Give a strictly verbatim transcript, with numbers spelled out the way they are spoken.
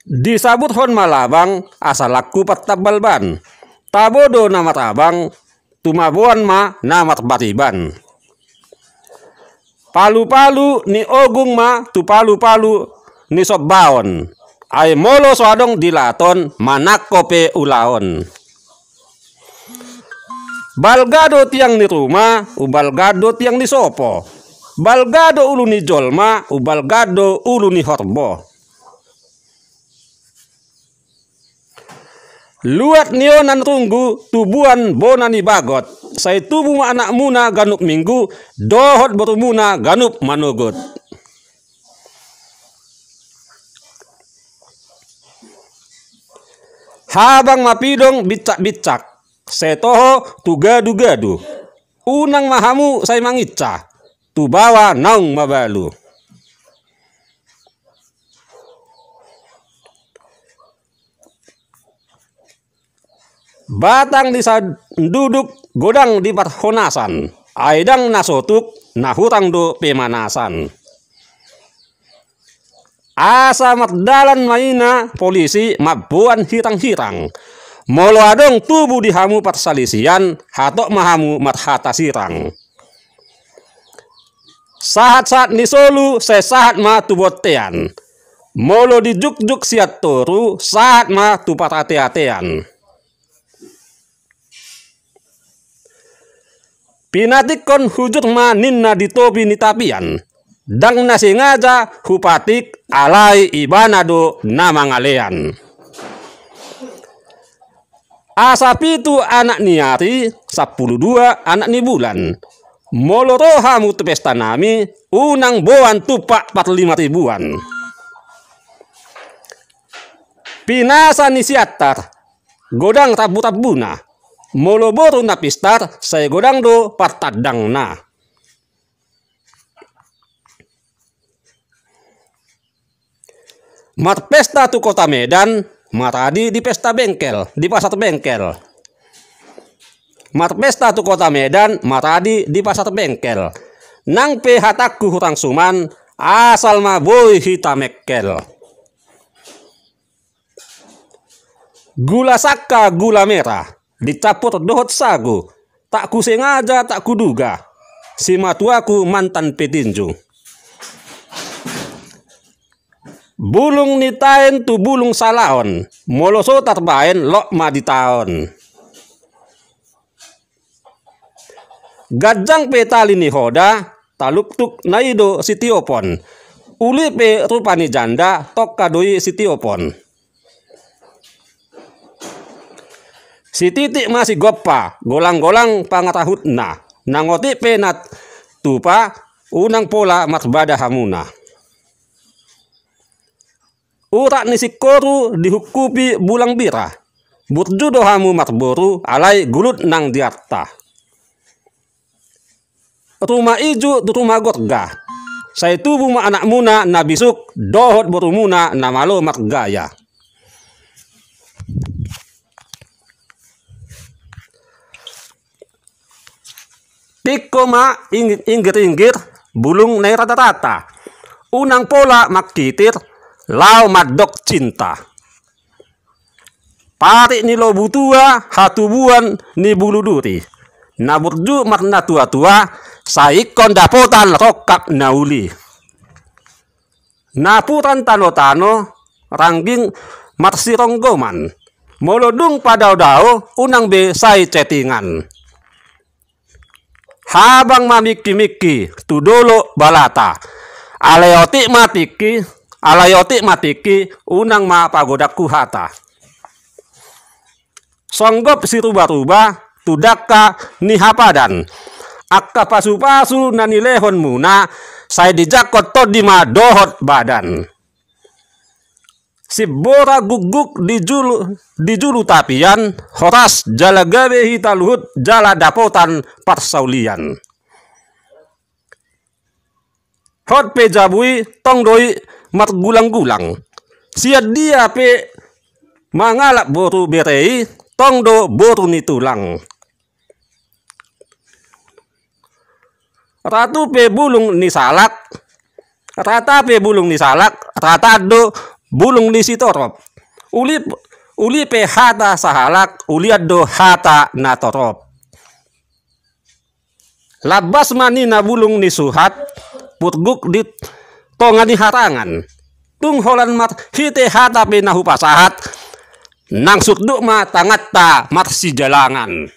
Disabuthon ma labang asa langku partambal ban. Tabo do na marabang, tumaboan ma na marbariban. Palu-palu ni ogung ma tu palu-palu ni sombaon. Ai molo so adong dilaton, manangko pe ulaon. Balga do tiang ni ruma, umbalga do tiang ni sopo. Balga do ulu ni jolma, umbalga do ulu ni horbo. Luat ni onan runggu, tubuan bona ni bagot. Sai tubu ma anakmuna ganup minggu, dohot borumuna ganup manogot. Habang ma pidong bincak-bincak, sai toho tu gadu-gadu. Unang ma hamu sai manginca, tu baoa naung mabalu. Batang di sanduduk, godang di parhonasan. Ai ndang na sotuk, na hurang do pemanasan. Asa mardalan ma ina polisi mamboan hirang-hirang. Molo adong tubu di hamu parsalisian, hatop ma hamu marhata sirang. Sahat-sahat ni solu, sai sahat ma tu bontean. Molo dijukjuk sian toru, sahat ma tu parate-atean. Pinatikkon hujur ma ninna di topi ni tapian. Ndang na sengaja hupatik, alai ibana do na mangalean. Asa pitu anak ni ari, sampulu dua anak ni bulan. Molo ro hamu tu pesta nami, unang boan tumpak parlima ribuan. Pinasa ni Siantar, godang rambu-rambuna. Molo boru na pistar, sai godang do partandangna. Marpesta tu kota Medan, maradi di pesta bengkel, di pasar bengkel. Marpesta tu kota Medan, maradi di pasar bengkel. Nang pe hatangku hurang suman, asal ma boi hita mengkel. Gula sangka, gula merah, dicampur dohot sagu. Tak kusengaja, tak kuduga, simatuaku mantan petinju. Bulung ni taen tu bulung salaon, molo so tarbaen, lok ma di taon. Ganjang pe tali ni hoda, taluktuk na i do sitiopon. Uli pe rupa ni janda, tongka do i sitiopon. Sititik ma sigompa, golang-golang pangarahutna. Nang otik pe na tupa, unang pola marbada hamuna. Urat ni singkoru dihungkupi bulang bira. Burju do hamu marboru, alai gulut nang di arta. Ruma ijuk tu ruma gorga. Sai tubu ma anakmuna na bisuk, dohot borumuna na malo margaya. Tingko ma ing-, inggir-inggir bulung na i rata-rata. Unang pola mangkitir, laho mandok cinta. Parik ni lobu tua, hatubuan ni bulu duri. Na burju marnatua-tua, sai ingkon dapotan rongkap na uli. Napuran tano-tano, rangging marsironggoman. Molo dung padao-dao, unang be sai chattingan. Habang ma mingki-mingki, tu dolok balata. Alai otik ma tingki, alai otik ma tingki, unang ma pagodangku hata. Songgop siruba-ruba, tu dangka ni hapadan. Angka pasu-pasu na nilehonmuna, sai dijangkon tondi ma dohot badan. Simbora gukguk di julu, di julu tapian, horas jala gabe hita luhut jala dapotan parsaulian. Hot pe jabu i tong do i margulang-gulang. Sian dia pe mangalap boru bere i tong do boru ni tulang. Ratu pe bulung ni salak, rata pe bulung ni salak, rata do bulung ni sitorop. Uli, uli pe hata sahalak, ulian do hata na torop. Lambas ma ninna bulung ni suhat, purguk di tonga ni harangan. Tung holan marhite hata pe na hupasahat, nang surduk ma tanganta marsijalangan.